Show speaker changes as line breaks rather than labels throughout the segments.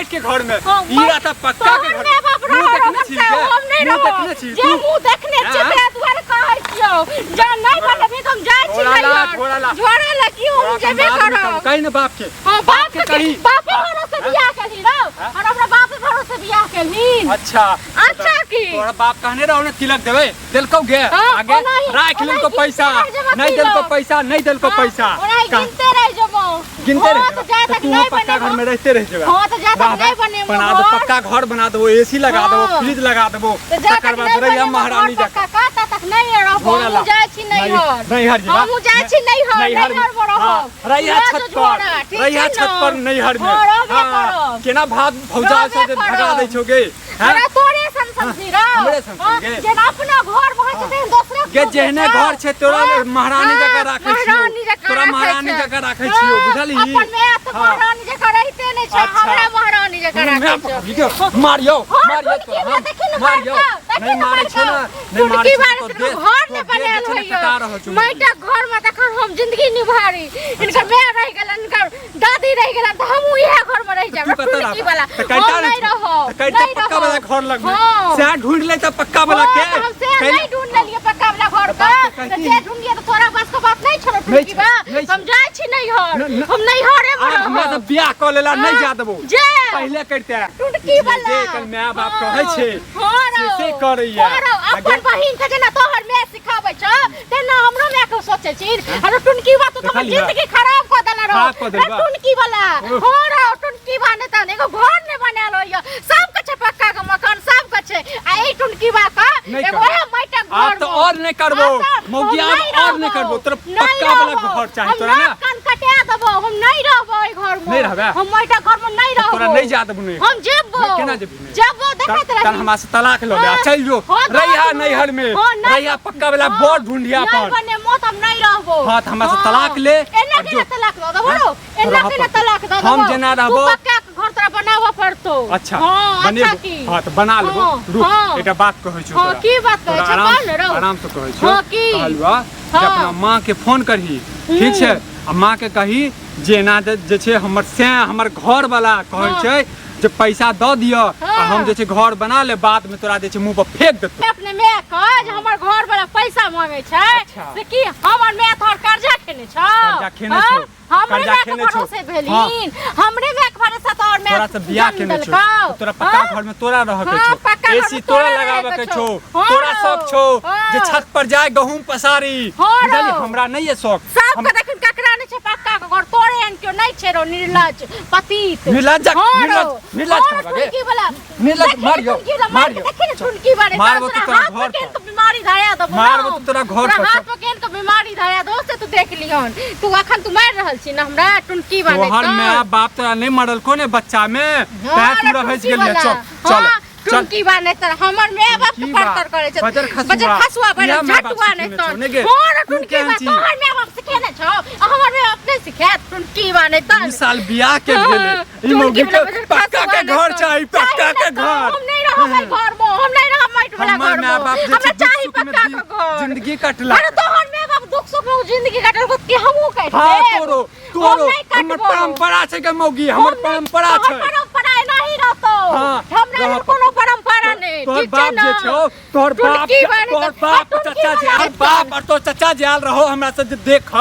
माटि के घर में।
हाँ,
ई रहता पक्का के
तोहर
घर।
माय बाप
मुँह
रह
देखने
रहल
छी
छै,
गे?
हम नहीं
मुँह
रहब।
देखने छी
जे
तू?
मुँह देखने छियै
हाँ?
ताहि दुआरे कहै छियौ। जँ नहि बनेबही तऽ हम जाइ छी
झोरा ला,
नैहर।
झोरा ला।
झोरा ला की हम
तोरा के
जेबे
बाद में
करब।
कहब, कही ने बाप के।
हाँ, बाप के
कही।
बापे भरोसे बियाह केलही रौ। और हमरा बापे भरोसे बियाह केलही।
अच्छा।
अच्छा की?
तोरा बाप कहने रहो ने तिलक देबै, देलकौ गे?
हाँ,
आगे
ओनाही-
राख लेलकौ
ओनाही
पैसा।
गिनते रहि जेबो
नहीं देलकौ
तिलक।
पैसा, नहीं देलकौ
हाँ,
पैसा।
ओनाही गिनते रहि जेबो।
गिनते
हाँ,
रहि
तऽ जा
जेबे।
तक
तू
नहि
पक्का घर
बनेबो।
में रहते रहि जेबे।
हाँ, तऽ जा तक
वाह,
नहि बनेबो
बना दो
घर।
पक्का घर बना देबो, एसी लगा देबो,
हाँ।
फ्रिज लगा देबो।
तऽ जा
तकर
तक
बाद
नहि
रहिया
बनेबो
महारानी
घर
जकाँ।
पक्का का, ता तक नहि रहबो।
झोरा ला।
हमहूँ जाइ छी नैहर।
नैहर जेबा।
हमहूँ जाइ छी नैहर,
नैहर
नैहर मे रहब।
हाँ, रहिया
लऽ
छत
जो
पर,
झोरा, ठीक
रहिया
छै
छत
ने?
पर नैहर में।
हाँ, रहबे
हाँ,
करब।
केना भात भौजा
रहबे
सब भगा
करब।
दै छौ गे? हैं?
हमरा तोरे सन समझी रौ।
हमरे सन
हाँ,
गे।
जेना अपना घर भऽ छै तेहन दोसरक
गे
घर
जेहने
छै।
घर छै तोरा
हाँ,
महारानी जकाँ
हाँ,
राखै छियौ।
महारानी जकाँ
तोरा
राखै
महारानी
छै।
जकाँ राखै छियौ,
हाँ,
बुझलही?
अपन माय तऽ
हाँ।
महारानी जकाँ रहिते नहि छै,
अच्छा।
हमरा महारानी जकाँ राखै छै।
मारियो
हाँ,
मारियो
टुनकी
तोरा
बा,
हम
देखी ने
मारियो
मारतौ, देखी
नहीं
ने
मारै छौ
मारतौ।
ना नहीं मारै
टुनकी
छौ
बारे
तो
तऽ
देह
घर
तो
नहि
देह
बनायल
जे छै ने
होइया।
कटा रहल छौ।
माटिक घर मे तखन हम जिंदगी निभारी। हिनकर माय रहि गेलनि, हिनकर दादी रहि गेलनि तऽ हमहूँ इएह घर मे रहि जायब।
तू कतऽ
टुनकी
रहबा?
वाला
तऽ करिता
हम
ने
नहि
छौ।
रहब,
तऽ करिता
नहि
पक्का वाला
रहब।
घर लगमे।
हाँ।
सएह ढूंढि ले तऽ पक्का वाला
हाँ,
के।
तऽ हम सएह
कैला-
नहि ढूंढि लेलियै पक्का वाला घर
तऽ बाप
के।
के
तऽ
कहती।
जे ढूंढलियै तऽ तोरा बस के बात नहि छौ
नहि
टुनकी
छै,
बा।
नहि छै।
हम जाइ छी नैहर।
न- न-
हम नैहरे मे
आब हमरा
रहब।
तऽ बियाह कऽ लेला नहि
हाँ,
जा देबौ।
जे।
पहिले करिते।
टुनकी वाला।
जे कल माय बाप कहै छै
हाँ
से
रौ,
से करैया।
हाँ रौ, अपन
आगे-
बहिन के जेना तोहर माय सिखाबै छौ तेना हमरो माय के सोचै छी। अरे टुनकी बा तू तऽ हमर
देखलियै?
जिंदगी खराब कऽ देले रौ।
खराब कऽ देलबा।
रे टुनकी वाला।
उफ।
हाँ रौ, टुनकी बा नहि तऽ एगो घर नहि बनायल होइया। सबके छै पक्का के मकान, सबके छै। आ ई टुनकी बा के
नहि
एगो
करबो।
ओहे माटिक घर
आब तऽ
मे।
और नहि करबो।
आब तऽ
मौगी,
हम
आब
नहि
और नहि
रहबो।
करबो। तोरा
नहि
पक्का वाला
रहबो।
घर चाही
हम
तोरा ना?
नाक कान कटा देबो, हम नहि रहबो एहि घर मे।
नहि रहबे?
हम माटिक घर मे नहि रहबो।
तोरा नहि जा देबो नहि।
हम जेबो।
नहि, केना जेबही नहि?
जेबो देखैत
तहन
रही।
हमरा से तलाक लऽ ले आ
हाँ,
चलि जो।
हाँ,
रहिया
तलाक
नैहर में।
हाँ, नहि-
रहिया पक्का वाला
हाँ,
बड़ ढूंढिया
नहि
अपन।
बनेबो तऽ हम नहि रहबो।
हाँ, तऽ हमरा से
हाँ।
तलाक ले
एना
और
केना
जो।
तलाक दऽ देबो
हाँ,
रौ? एना
रहऽ
केना
पड़तौ।
तलाक दऽ
हम
देबो?
जेना
तू
रहबो-
पक्का के घर तोरा बनाबऽ पड़तौ।
अच्छा
हाँ, अच्छा
बनेबो।
की?
हाँ तऽ बना लेबो।
हाँ,
रुक
हाँ।
एकटा बात कहै छियौ
हाँ,
तोरा।
की बात कहै
तोरा
छौ?
आराम
कह ने रौ।
आराम से कहै छियौ।
हाँ, की?
कहलुआ जे
हाँ।
अपना माँ के फोन करही, ठीक छै? आ माँ के कही जे एना जे छै हमर सैं हमर घर वाला कहै
हाँ।
छै जे पैसा दऽ दिअ आ
हाँ।
हम जे छै घर बना ले, बाद में तोरा जे छै मुंह पर फेंक देतौ।
अपने माय के जे हमर घर वाला पैसा मांगे छै।
अच्छा।
से की हमर माय तोहर कर्जा खेने छौ?
कर्जा खेने
हाँ?
छौ।
हमरे
कर्जा
माय के
खेने छौ।
भरोसे भेलहीन। हमरे माय के भरोसे तोहर माय
तोरा से बियाह
जन्म
केने छौ।
देलकौ।
तोरा पक्का
हाँ?
घर में तोरा रह के
हाँ,
छौ।
पक्का घर
एसी
में
तोरा
तोरा
लगाबे
रहके
के
छौ।
छौ।
हाँ
तोरा
रौ।
शौक छौ जे
हाँ।
छत पर जाय गहूम पसारी।
हाँ रौ।
बुझलिही? हमरा नहीं है शौक।
सबके देखिन ककरा नहीं छै पक्का के घर, तोरे एहन केओ नहीं छै रौ निर्लज पतित।
निर्लज
हाँ रौ।
निर्लज निर्लज
हाँ रौ,
कहबा गे।
टुनकी वाला।
निर्लज,
देखी ने
मारियो,
टुनकी वाला, मार के
मारियो।
देखी ने टुनकी वाले,
मारबो
तोरा
तऽ तोरा
हाथ
घर
पर केहन
पर।
के बीमारी धरा देबो
मारबो
रौ।
तऽ तोरा घर
तोरा
पर।
हाथ पर केहन के बीमारी धरा देबो से तू देख लिहन। तू अखन तू मारि रहल छी ना हमरा टुनकी वाले।
तोहर
तऽ।
माय बाप तोरा नहीं मरलको ने बच्चा में,
हाँ,
तैं तू
रौ,
रहै
टुनकी
गेलियै।
वाला।
चल चल
हाँ,
चल।
टुनकी बा नहीं तर हमर माय बाप के
टुनकी बा,
परतर करे छै।
बजर खसुआ।
बजर खसुआ बजर
इएह माय बाप
झटुआ नहीं
सिखेने
तर।
छौ, ने गे?
हाँ रौ,
तू
टुनकी
केहन
बा,
छी?
तोहर माय बाप सिखेने छौ आ हमर माय बाप नहीं सिखायत टुनकी बा नहीं तर।
दू साल बियाह के
हाँ,
भेलै ई
टुनकी
मौगी
वाला
के
बजर
पक्का
खसुआ
के
नहीं
घर
तर।
चाही, पक्का
चाही
के
ना तर,
घर।
हम नहीं रहब एहि घर में, हम नहीं रहब माटि वाला
हमर
घर में।
माय बाप जे
हमरा
छै दुख
चाही
सुख में
पक्का के घर।
जिंदगी कटलक।
अरे तोहर माय बाप दुख सुख में जिंदगी कटल कि हमहूँ काटि
हाँ,
लेब?
तोरो
हम
तोरो
नहीं
हमर
काटबो।
परंपरा छै के मौगी, हमर
हम नहीं-
परंपरा
तोहर
छै।
परंपरा एना ही रहतौ।
हाँ,
हमरा
रहऽ
लेल कोनो परंपरा नहि,
तोहर
ठीक छै
बाप
ना?
जे छौ, तोहर बाप
टुनकी बारे
तोहर
तऽ-
बाप
टुनकी
चचा जे
वाला
आयल, बाप और तोहर चचा जे आयल रहो हमरा से जे देख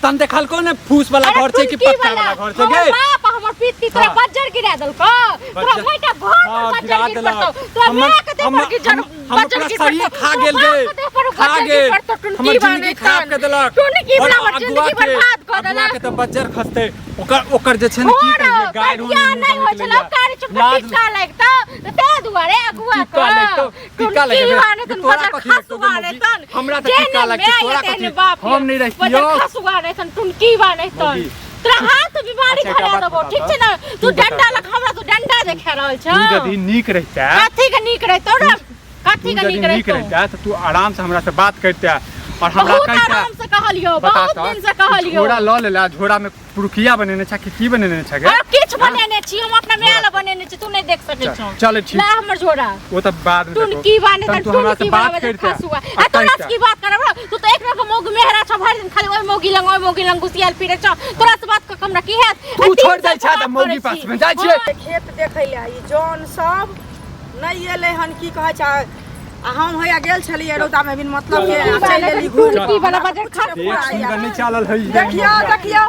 तहन देखलको ने फूस वाला
अरे
घर छै कि
टुनकी
पक्का वाला घर छै
हमर
गे?
बाप आ हमर पित्ती तोरा
हाँ।
बज्जर गिरा देलकौ। तोरा
बज्जर-
माटिक घर पर
हाँ,
बज्जर
गिरा
गिर
देलक।
पड़तौ। तोरा
हमर-
माय के देह पर
हमर-
गिर
हमर
बज्जर
पूरा
गिर
शरीर
पड़तौ।
खा
तोरा
गेल
बाप
गे।
के देह पर
खा
बज्जर गिर
गेल।
पड़तौ, टुनकी
हमर
बा
जिंदगी
नहि
खराब
तन।
कऽ देलक।
टुनकी
और
वाला हमर
अगुआ
जिंदगी
के-
बर्बाद कऽ
अगुआ
देलक।
के तऽ बज्जर खसतै। ओकर ओकर जे छै ने की
हो
कहियै,
रौ,
गारि
बियाह
होनी
नहि होइ छलै, कारी चुपके
लाज
टिक्का लागितौ, तऽ ताहि दुआरे अगुआ
टिक्का
के
लागितौ, टिक्का
टुनकी
लगेबै।
बा नहि तन,
तोरा
बजर
कथी लगतौ
खसुआ
गे
नहि
मौगी?
तन।
हमरा तऽ
जेहने
टिक्का लगतै,
माय
तोरा
तेहने
कथी?
बाप
हम नहि रहितियौ।
बजर खसुआ नहि तन, टुनकी बा नहि तन।
मौगी।
तोरा हाथ बीमारी
अच्छा, एकटा
धरा
बात
देबौ,
बता
ठीक
तऽ।
छै ने? तू
तू बता
डंडा
तऽ।
लग हमरा तू डंडा देखा रहल छौ।
तू यदि नीक रहितै,
कथी के नीक रहितौ रे? कथी
तू
के
यदि
नीक
नीक
रहितौ?
रहितै तऽ तू आराम से हमरा से बात करितै और हमरा
बहुत
कहितै।
आराम से कहलियौ,
बता
बहुत
तऽ,
दिन से कहलियौ।
झोरा लऽ लेला, झोरा में पुरुकिया बनेने छै कि की बनेने छै गे?
अरे किछु बनेने छी, हम अपना माय लए बनेने छी, तू नहि देख सकै छौ।
चल ठीक।
ला हमर झोरा।
ओ तऽ बाद में देखो।
टुनकी बाने
तहन तू हमरा से
टुनकी
बात
वाला
करिते
खसुआ।
आ
आ तोरा से
कहिते।
की बात करब रे? तू तऽ एक रंग मौग मेहरा छ, भरि दिन खाली ओहि मौगी लंग, ओहि मौगी लंग घुसियाल फिरै छ। तोरा से बात कऽ के हमरा की हैत?
तू
आ तीन
छोड़ि दै
साल
छह
से
तऽ
बात
मौगी
करै
पास
छी।
में जाइ छियै।
हाँ।
खेत देखै लए ई जन सब नहि एलै हन, की कहै छै, आ हम हैया गेल छलियै रौदामे बिन मतलब के, आ चलि एली घुरि।
टुनकी वाला बजर खा।
देख सुंदर नहि चालल है।
देखियौ देखियौ।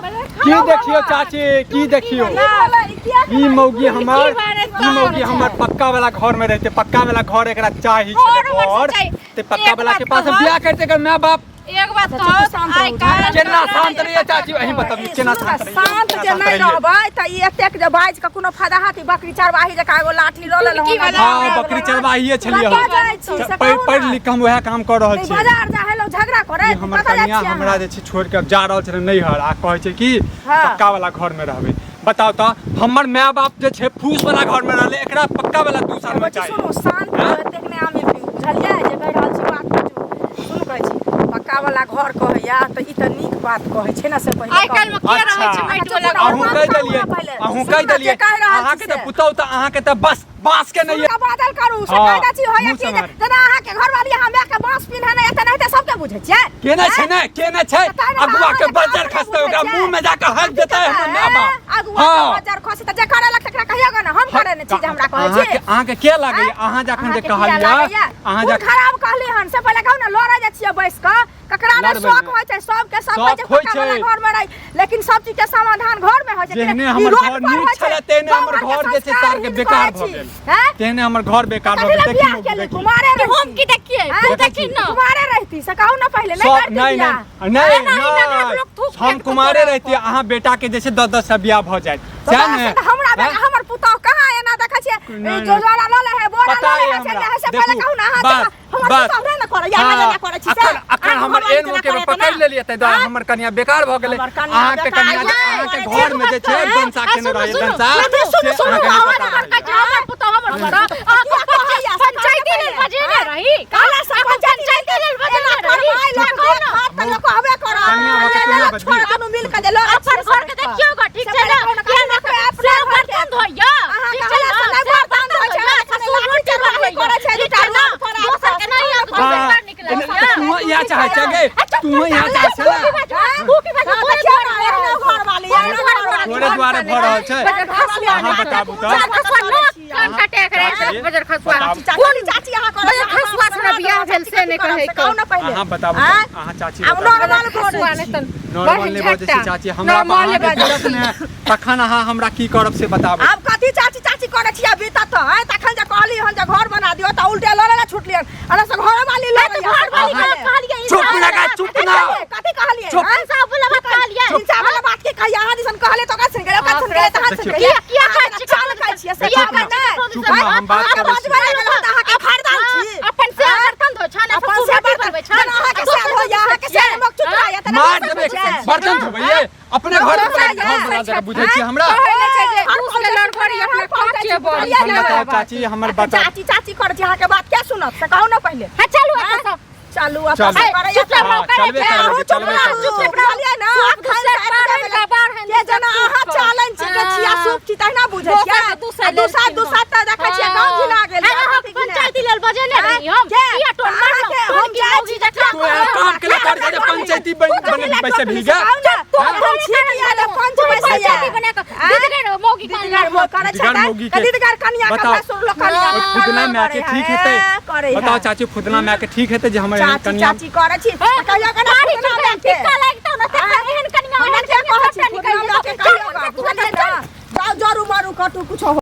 की देखियौ चाची, की देखियौ? ई मौगी हमर, ई मौगी हमर पक्का वाला घर में रहते, पक्का वाला घर एकरा चाही छलै
घर हमर
घर
चाही।
ते पक्का
एक
वाला के
बात
पास हम
कहब।
बियाह करते एकर माय बाप।
एक बात कहब, आइ काल्हि
केना शांत रहिए चाची, अहीं बतबियौ केना शांत रहिए?
शांत जे नहि रहबै तऽ ई एतेक जे बाजि कऽ कोनो फायदा हैत? ई बकरी चरवाही जकाँ एगो लाठी लऽ लेलहुँ।
टुनकी वाला।
हाँ, बकरी चरवाहिए छलियै हम।
कतऽ जाइ छी से
पढ़ि
कहू
पढ़ि
ने।
लिख कऽ हम वएह काम कऽ रहल
नहि
छी।
बाजार जा हेलो झगड़ा करे
ई हमर
कतऽ जाइ
कनिया
छी अहाँ?
हमरा जे छै छोड़ि कऽ जा रहल छलै नैहर, आ कहै छै कि
हाँ।
पक्का वाला घर में रहबै। बताउ तऽ, हमर माय बाप जे छै फूस वाला घर में रहलै, एकरा पक्का वाला 2 साल में
बच्ची
चाही।
सुनू, शांत
हाँ?
एतेक नहि आमिल पीबू, बुझलियै? जे कहि रहल छी बात बुझू। सुनू, कहै छी पक्का वाला घर कहैया तऽ ई तऽ नीक बात कहै छै ने, से पहिले
आइ काल्हि में के रहै छै
अच्छा।
माटि वाला घर?
अहूँ कहि देलियै, अहूँ कहि देलियै। अहाँके तऽ पुतहु तऽ अहाँके तऽ बस बाँस के नहि
सुनका बादल करू से
हाँ,
कहै छी होया
मुँह
की जे
सम्हार।
जेना अहाँके घरवाली अहाँ माय के बाँस पिन्हने नहि तेनाहिते सबके बुझै छियै।
केने छै ने, केने छै?
तऽ तैं
अगुआ के
अहाँके
बजर
काम
खसतै, ओकरा
बुझै
मुंह में जाके हक देतै हमर माय बाप।
अगुआ के
हाँ।
बजर खसी तऽ जे करे लग तकरा कहियो ग ने, हम करे ने छी जे हमरा कहै छी।
अहाँके अहाँके के लागैया अहाँ जखन जे
अहाँके किया
कहलियै
लागैया?
अहाँ
कोन
जखन
खराब कहली हन से पहिले कहू ने। लड़ै जाइ छियै बैस कऽ, ककरा नहि
लड़बै
शौक
नहि।
होइ छै? सबके शौक होइ
शौक
छै
होइ
पक्का वाला
छै।
घर में रही, लेकिन सब चीज के समाधान घर में होइ छै।
जेहने
ई
हमर
रोड
घर
पर
नीक
होइ छै,
छलै, तेहने
गाँव
हमर
घरके
घर जे छै
संस्कार
सारके
हीन
बेकार
करै
भऽ
छी।
गेल।
हैं?
तेहने हमर घर बेकार भऽ
कथी
गेल।
लए
देखी
बियाह
मौगी,
केली?
देखी।
कुमारे
कि हम
रहती।
की देखिए?
हैं?
तू देखी ना।
कुमारे रहती से कहू ना पहिले, नहीं
सब
करती
नहीं
बियाह।
नहीं नहीं
अरे नहीं,
नहीं
लोग थूक
हम
फेंक के
कुमारे
तोरा
रहती, अहाँ बेटा के जैसे 10-10 से बियाह भऽ जायत
तो
सएह
बस
ने?
तऽ हमरा बेटा
हैं?
हमर पुतौह कहाँ एना देखै छियै?
नहि,
ई जोजवाला लऽ ले है, बोरा
पता
लऽ ले
अइ
है, चलि
हमरा।
जाइ है, से पहिले
देखू,
कहू ने अहाँ
बस,
जे हमर
बस।
पुतौह नहि ने करैया, अहाँ
हाँ,
जेना करै छी से।
अखन अखन
अहाँके
हमर
घरवाली
एन
जेना
मौके में
करैया
पकड़
तेना।
लेलियै ताहि दुआरे
आँय?
हमर कनिया बेकार भऽ गेलै।
हमर कनिया
अहाँके
बेकार
कनिया
भऽ
अहाँके
गेलै।
घर में जे छै दंसा केने रहै, दंसा
सुनू,
से
सुनू,
अहाँके नहि
हमर
पता
घर
रहैया।
कहै छै हमर पुतौह हमर पुतौह, अहाँके पंचायती लेल बजेने रही?
कहला से
पंचायती लेल बजेने रही?
करबै, लोक
कहू ने।
हाथ तऽ लोक हबे करत।
कनिया भऽ के केना बजबी?
छोड़, दुनू मिल के जे लड़ै
अपन
छियै
घर के
से
देखियौ ग, ठीक
से
छै ने?
पहिले कहू ने,
किया
कनिया
ने
के अपना
से
घर के।
बर्तन धोइया,
अहाँ
ठीक छै
कहला
ने?
से नहि
से
बर्तन धोइ छै,
धोइया,
खाली
ससुर
लाठी
रोटी
चरवाही
बनबैया,
करै छै,
ठीक
दूटा
छै ने?
रोड पर
दोसर के नहि आब
हाँ,
बेकार निकलै
एने-
छै।
तू इएह चाहै छै गे, तू इएह चाहै छै ने?
तू की बाजू?
हाँ,
तोरे
देखियौ ने,
दुआरे
एहनो घरवाली, एहनो घरवाली।
तोरे दुआरे भऽ रहल छै।
बजर खसुआ।
अहाँ बताबू तऽ।
बजर खसुआ ना कान काटे के रहै छै, बजर खसुआ।
बताबू।
कोन चाची अहाँ करै?
बजर खसुआ से हमरा बियाह भेल से नहि कहै के।
कहू ने पहिले।
अहाँ बताबू तऽ,
आँय?
अहाँ चाची
आब
बताबू।
नॉर्मल
खसुआ
करै
नहि
छी।
तऽ
नॉर्मल नहि बजै छी चाची, हमरा
नॉर्मल
अहाँके
बाजै
दिक्कत ने तखन अहाँ हमरा की करब से बताबू।
आब कथी चाची चाची करै छी? अभी तक तऽ आँय, तखन जे कहली हन जे घर बना दियौ तऽ उल्टे लड़ै लए छुटलियन। अरे से घरवाली लड़ैया।
घरवाली के कहलियै।
चुप लगा, चुप ना।
कथी कहलियै?
चुप।
आँय?
इंसाफ वाला बात कहलियै।
इंसाफ वाला बात की कहलियै? अहाँ दिसन कहलियै तऽ ओकरा सुनि गेलै, ओकरा सुनि गेलै तऽ अहाँ सुनि गेलै।
किया किया
अहाँ
खाइ
जेना
छी?
चाल खाइ छियै से
किया
कहबै
खाइ छी?
नहि।
चुप ना, हम बात
अहाँ
करै छी।
बजबै नहि गेलहुँ तऽ अहाँके खरीदार छी।
अपन से बर्तन धोइ छन,
अपन
ससुर
से
रोटी
बर्तन
बनबै छन।
जेना अहाँके से होइया, अहाँके से नमक चुतराइया तऽ
मार
नहि
देबै,
बुझै छै।
बर्तन धोबैये अपने घर
दोसर
घर
या।
बना जगह बुझै छियै हमरा।
कहै नहि छै जे
हर
रूस के लड़घड़ी अपना काचे बड़ी।
हम बताउ चाची, हमर बताउ।
चाची चाची करै छी, अहाँके बात के सुनत से कहू ने पहिले।
हाँ, चलू एतऽ सँ।
चलू एतऽ
चलू।
से करैया
चुप रहो,
हाँ,
करै
चलबे
छै।
करबै,
अहूँ चुप
चलबे
रहू,
करबै।
चुप रहलियै ने,
सूप
अखन
दूसर
तऽ
बारहन
एतबे
का बारहन
के जेना अहाँ
सूप।
चालन छी के छिया
हाँ।
सूप छी तहिना बुझै
दोसर
छियै।
के दूसर
आ दूसर
लेलखिन
दूसर तऽ देखै छियै गाँव घिना गेल।
अरे हम पंचायती लेल बजेने रही हम?
के?
किया टोन मारलहुँ?
अहाँके
टोन
हम
की
जाइ
मौगी
छी
जकाँ?
तू एहन काम के कर जे पंचायती बन बन पैसे भीगा।
तू हम छी किया रे पंच
तू
पैसा
पंचायती बना कऽ दीदगर मौगी कान
दीदगर मो करै छै
दीदगर मौगी के।
दीदगर कनिया के
बताउ।
भसुर लोग कनिया
ओहि फुदना माय के ठीक हेतै?
करै
बताउ चाची, फुदना माय के ठीक हेतै जे हमर एहन
चाची
कनिया
चाची करै छी कहियो कना
मारी
फुदना
चुप
माय के
टिक्का लागितौ ने तखन एहन कनिया
हमरा
ओहन
के
कनिया
कहै छी
सबटा
फुदना
निकलि
माय के
जेतौ।
कहियो
चल,
बुझलियै ने? जाउ जरू मारू कटू कुछो।